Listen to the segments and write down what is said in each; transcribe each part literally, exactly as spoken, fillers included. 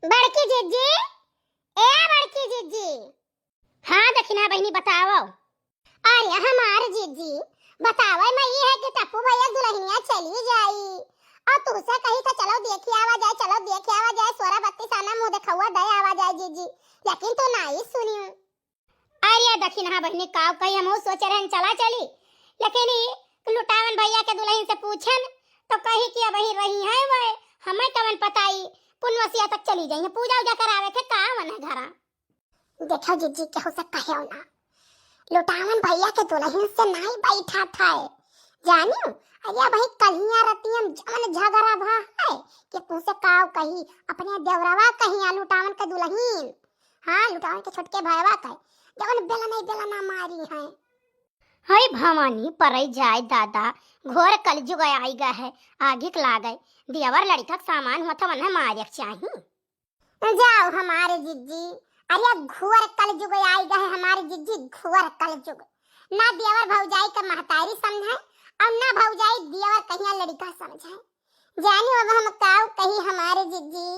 बड़की जिज्जी, ए बड़की जिज्जी। हाँ दखिनहा बहिनी, बतावो। अरे हमार जिज्जी, बतावे मा ई है कि टप्पू भैया दुलहिनिया चली जाई, और तुहसे कही था चलो देखी आवा जाए, चलो देखी आवा जाए, सोरा बत्तीस आना मुँह देखउआ दे आवा जाए जिज्जी, लेकिन तू नाहीं सुनियो। अरे दखिनहा बहिनी, काव कही, हमहू सोचे रहन चला चली, लेकिन ई लुटावन भैया के दुलहिन से पूछन तो कही कि अबही रही हैं वै, हमें कवन पता ई पुनवसिया तक चली जाई हैं, पूजा उजा करावे के का मन है घरा। देखो जिज्जी, केहू से कहेउ ना, लुटावन भैया के दुलहिन से नाहीं बैठा था, जानियो। अरे अबही कलिया रतियन जवन झगड़ा भा है कि तुहसे काव कही, अपने देवरवा कही आ लुटावन के दुलहिन, हाँ, लुटावन के छोटके भयवा कहे, जवन बेलनई बेलना मारी हैं। हई भवानी, परई जाए दादा, घोर कलजुग आई गए है, आगिक लागे, देवर लड़िका के सामान होत वन्हे मारे के चाही। जाओ हमारे जिज्जी, अरे घोर कलजुग आई गए हमारे जिज्जी, घोर कलजुग। ना देवर भौजाई के महतारी समझे और ना भौजाई देवर कहिया लड़िका समझे। जानी अब हम काव कही हमारे जिज्जी,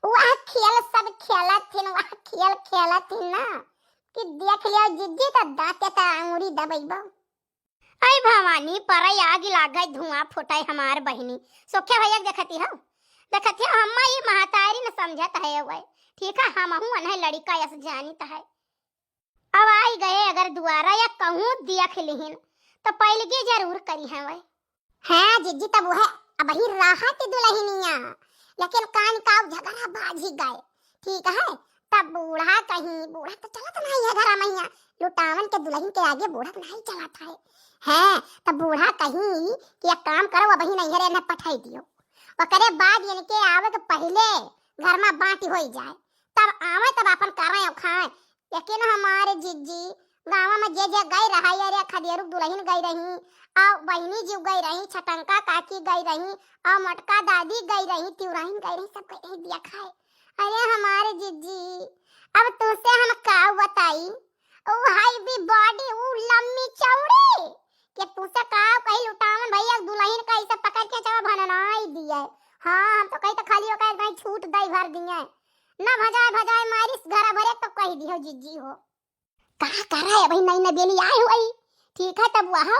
वह खेल सब खेलत थिन, वह खेल खेलत थिन ना कि देख लियो जिज्जी तो दांते त आंगुरी दबइबो। ऐ भवानी, परई आगि लागे, धुआं फुटे हमार बहिनी। सोखे भैया के देखती हो, देखती हो, हम्मा ई महतारी न समझत है वै। ठीक है, हमहू अनहे लड़िका यस जानित है। अब आई गए अगर दुआरा या कहूँ देख लिहिन, तो पैलगी जरूर करिहैं वै। हाँ जिज्जी, तब वह अबही रहत दुलहिनिया, लेकिन कान काव झगड़ा बाझी गए। ठीक है, तब बूढ़ा कहीं, बूढ़ा तो चलत नाहीं है घरा मइया, लुटावन के दुलहिन के आगे बूढ़ा तो नाहीं चलत है। हैं, तब बूढ़ा कहीं कि एक काम करो, अबही नैहरे न पठाई दियो, ओकरे बाद इनके आवे के पहिले घर मा बाँटी होई जाए, तब आवे, तब आपन करे और खाए। लेकिन हमारे जिज्जी, गाँव मा जे जे गई रहा, अरे खदेरू दुलहिन गई रही, और बहिनी जीव गई रही, छटंका काकी गई रही, और मोटका दादी गई रही, तिउराइन गई रही, सब गई रही दिया खाए। अरे हमारे जिज्जी, अब तुमसे हम का बताई, ओ हाई भी बॉडी, ऊ लम्मी चौड़ी, कि तुमसे का कही लुटावन भैया दुलहिन का ऐसे पकड़ के चवा भननाई दिए। हाँ, हम तो कही तो खाली ओका एक दाई छूट दई भर दिए। ना भजाए भजाए मारिस घरा भरे तो कही दिहो जिज्जी हो। का करा है भाई, नई नबेली आए हुई। ठीक है, तब वह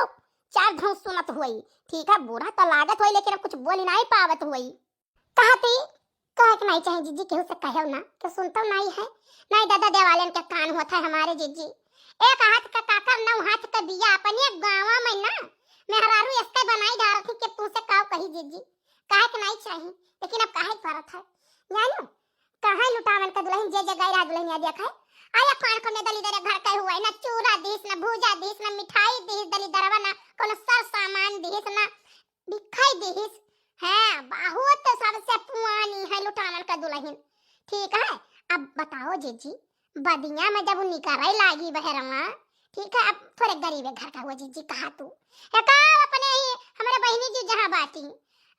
चार धौंस सुनत हुई। ठीक है, बूढ़ा तो लागत हुई, लेकिन अब कुछ बोली नाहीं पावत हुई। कहती, कहे के नाहीं चाही जिज्जी, केहू से कहेउ ना, केहू सुनतउ नाहीं है। नाहीं दादा, देवालन के कान होत है हमारे जिज्जी। एक हाथ का काकर, नौ हाथ का दिया, अपने गाँव में ना मेहरारू इसके बनाई डारत ही कि तुमसे काव कही जिज्जी। कहे के नाहीं चाही, लेकिन अब काहे के परत है, जानो? कहाँ लुटावन का दुलहिन जे जे गई रहा दुलहिनिया देख है। आया पान को ने दली दरे घर के हुए, ना चूरा दीस, ना भूजा दीस, ना मिठाई दीस, दली दरवा ना कोनो सर सामान दीस, ना भिखाई दीस। हैं, बहुत सबसे पुआनी है लुटावन का दुलहिन। ठीक है, अब बताओ जिज्जी, बदिया में जब निकरे लागी बहरवा, ठीक है, अब थोरे गरीबे घर का हुआ जिज्जी कहा तू। है का अपने ही हमरे बहिनी जी जहाँ बाटी,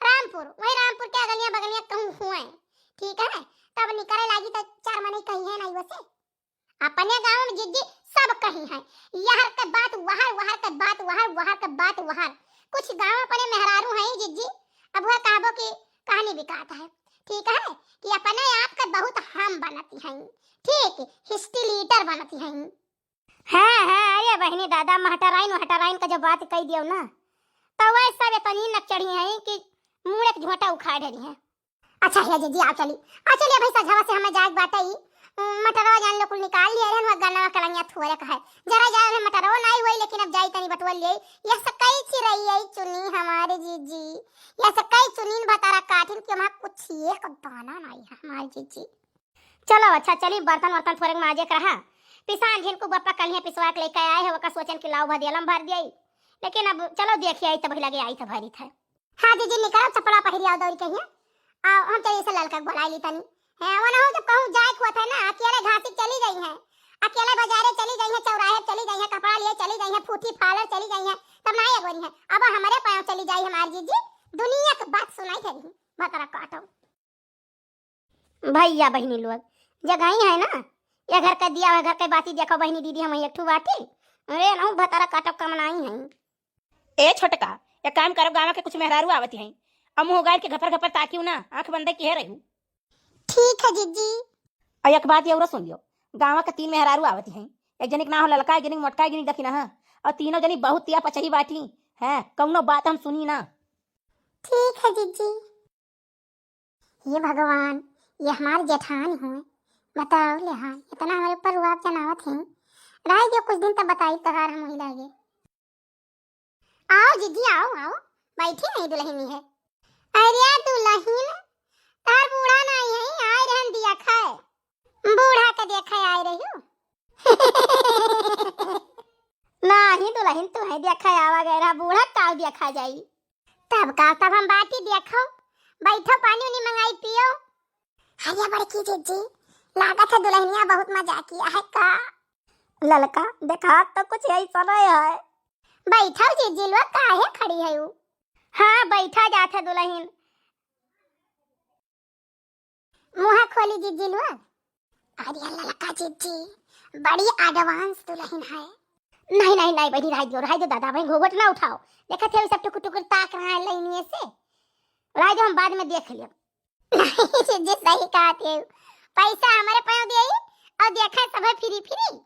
रामपुर, वही रामपुर के अगलिया बगलिया कहूँ हुए। ठीक है, तब निकरे लागी तो चार मनई कही है नाहीं वैसे। अपने गाँव में जिज्जी सब कही है, यहर के बात वहर, वहर के बात वहर, वहर के बात वहर। कुछ गाँव अपने मेहरारू हैं जिज्जी, अब वह कहबो कि कहानी बिकात है। ठीक है, कि अपने आप के बहुत हम बनती हैं, ठीक, हिस्ट्री लीडर बनती हैं। हाँ, हाँ, अरे बहिनी दादा, महटराइन वहटराइन का जब बात कही दियो ना, तो वह सब इतनी नक चढ़ी हैं कि मुड़े के झोंटा उखाड़ रही हैं। अच्छा है जिज्जी, आओ चली, आओ चली, अभी सझवा से हमें जाए के बाटे ही। उम, मटरवा जान लो कुल निकाल लिए रहन, वह गन्नवा कलंगिया थोरे का है। जरा जाए में मटरवा नाहीं हुई, लेकिन अब जाई तनी बटुआ लिए। यस कई चिरई आई चुनी हमारे जिज्जी, यस कई चुनीन भतारा काटिन कि वहाँ कुछ एक दाना नाहीं है हमारे जिज्जी। चलो अच्छा, चली बर्तन वर्तन थोरे माजे के रहा। पिसान झिनकू बप्पा कल ही पिसवा के लेके आए हैं, ओका सोचन कि लाओ भदेलम भर दिया। लेकिन अब चलो देखिए, आई तब लगे आई तब भरी था। हाँ जिज्जी, निकलो चपड़ा पहिरी आओ दौड़ी कहिए। आओ, हम चलिए से ललका के बुलाई ली तनी। हैं, वो ना हो जब कहूँ जाए के होत है ना, अकेले घासी चली गई हैं, अकेले बाजारे चली गई हैं, चौराहे चली गई हैं, कपड़ा लिए चली गई हैं, फूटी फालर चली गई हैं, तब ना ये गोरी हैं। अब हमरे पाँव चली जाई हमार जिज्जी, दुनिया के बात सुनाई है भतरा काटो। भैया बहिनी लोग, जगही है ना, ये घर का दिया हुआ घर के बाती देखो बहिनी दीदी, हम एक ठू बाटी। अरे नहु भतरा काटो कमनाई है। ए छोटका, एक काम करब, गाँव के कुछ मेहरारू आवत हैं, अब मुँह गाड़ के घपर घपर ताकियो ना, आँख बंदे किहे रहू। ठीक है जीजी। और एक बात ये और सुन लियो, गाँव के तीन मेहरारू आवत हैं, एक जनी के नाम हो ललका, एक जनी के मोटका, एक जनी के दखिना है, और तीनों जनी बहुत तिया पचही बाटी हैं, कौनो बात हम सुनी ना। ठीक है जीजी। ये भगवान, ये हमार जेठान हुए, बताओ ले हाँ, इतना हमारे ऊपर रुआब जनावत हैं। रह गयो कुछ दिन तब बताई तोहार हम वही लागे। आओ जीजी, आओ, आओ, बैठी नहीं दुल्हनी है। अरे दुल्हन, तार बूढ़ा नहीं है, आए रहन दिया खाए। बूढ़ा के देखे आए रही हूँ। नाही दुल्हन, तू है देखे आवा गए रहा, बूढ़ा का देखा जाई। तब का, तब हम बाटी देखो, बैठो पानी उनी मंगाई पियो। अरे बड़की जीजी, लागत है दुल्हनिया बहुत मजा किया है का? ललका, देखा तो कुछ यही समय है। बैठो जीजी लोग, काहे खड़ी है उ? हाँ, बैठा जात है दुल्हन। मुँह खोली जीजी लोग। अरे ललका जीजी, बड़ी advance दुल्हन है। नहीं, नहीं, नहीं बहिनी, रह दियो, रह दियो दादा, बहिनी घूंघट ना उठाओ। देखत है सब टुकुर टुकुर ताक रहा है लाइनिए से। रह दियो, हम बाद में देख लेब। नहीं जीजी, सही कहत है, पैसा हमारे पाँव दिए और देखा सब है free free।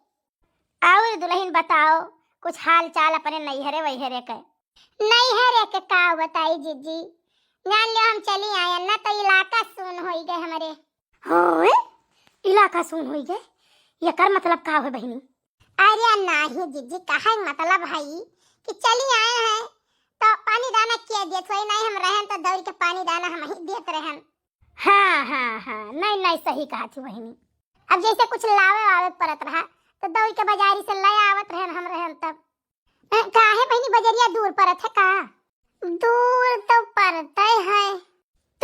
और दुल्हन बताओ, कुछ हाल चाल अपने नैहरे वैहरे के? नैहरे के का बताई जीजी, जान लियो हम चली आयन ना तो इलाका सुन होई गए हमरे। होए, इलाका सुन होई गए, एकर मतलब का होए बहिनी? अरे नाही जीजी, कहे मतलब है कि चली आए हैं तो पानी दाना के देत होई, नहीं हम रहन तो दौड़ के पानी दाना हम ही देत रहन। हाँ, हाँ, हाँ, नहीं, नहीं, सही कहत ही बहिनी। अब जैसे कुछ लावे वावे के परत रहा, तो दौड़ के बाजारी से ले आवत रहन हम रहन तब। अ, काहे बहिनी, बजरिया दूर परत है का? दूर तो परते है।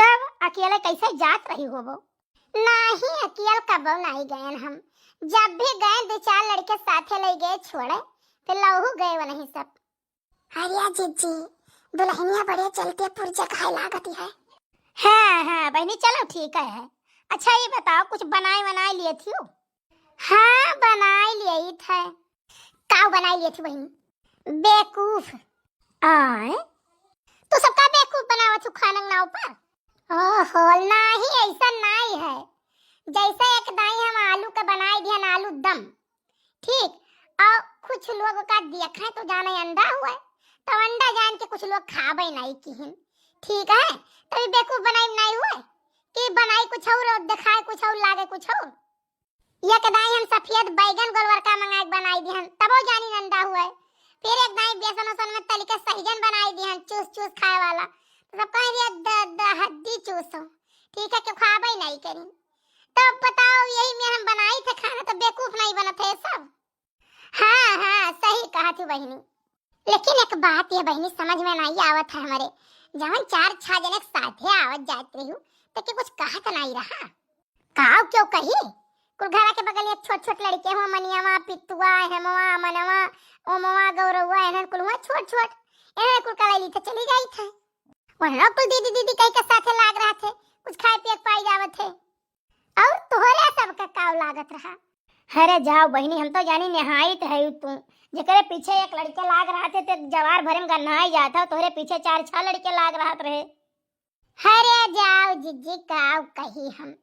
तब अकेले कैसे जात रही होबो? नाही, अकेल कबो नाही गयन हम। जब भी गए, दो चार लड़के साथे ले गए छोड़े, फिर लहू गए वो नहीं सब। अरे जीजी, दुल्हनिया बड़े चलते पुरजा खाए लागत है। हाँ, हाँ, बहिनी, चलो ठीक है, है। अच्छा, ये बताओ, कुछ बनाए, बनाए लिए थियो? हाँ, बनाए लिए थे। काऊ बनाए लिए थी बहिनी? बेवकूफ। आए? तू सबका बेवकूफ बनावत हो खाना के नाव पर? ओहो, नाही, ऐसा नाही है। जैसे एक दाई हम आलू के बनाए दिहन, आलू दम। ठीक, और कुछ लोग का देखे तो जाने अंडा हुआ है, तो अंडा जान के कुछ लोग खाबे नहीं किहिन। ठीक है, तो ये बेवकूफ बनाई नहीं हुए कि बनाई कुछ और और दिखाए कुछ और, लागे कुछ और। ये कदाई हम सफेद बैगन गोलवरका मंगा के बनाई दिहन, तबो जानी अंडा हुआ है। फिर एक दाई बेसन उसन में तली के सहजन बनाई दिहन, चूस चूस खाए वाला। तो सब कहे, "ये द-, द-, हड्डी चूस हो।" ठीक है, क्यों खाबे नहीं करी। तब बताओ, यही में हम बनाई थे खाना, तो बेवकूफ नहीं बनत है सब। हाँ, हाँ, सही कहा थी बहिनी। लेकिन एक बात ये बहिनी समझ में नहीं आवत है हमरे, जवन चार छह जने के साथे आवत जात रही हूँ, तो के कुछ कहत नहीं रहा? काव क्यों कही? कुल घरा के बगल में छोट छोट लड़के हुआ, मनियावा, पितुआ, हेमवा, मनवा, ओमवा, गौरवा, एहन कुल हुआ छोट छोट, एहन कुल कलैली थे चली गई थे। वहना कुल दीदी दीदी कह के साथे लाग रहा थे, कुछ खाए पिए के पाई जावत है। और तोहरे सबका काव लागत रहा? अरे जाओ बहिनी, हम तो जानी नेहाइत है तू, जेकरे पीछे एक लड़के लाग रहा थे, ते जवार भरे में गन्हाई जात है, तोहरे पीछे चार छह लड़के लाग रहा रहे। अरे जाओ जिज्जी, काव कही हम,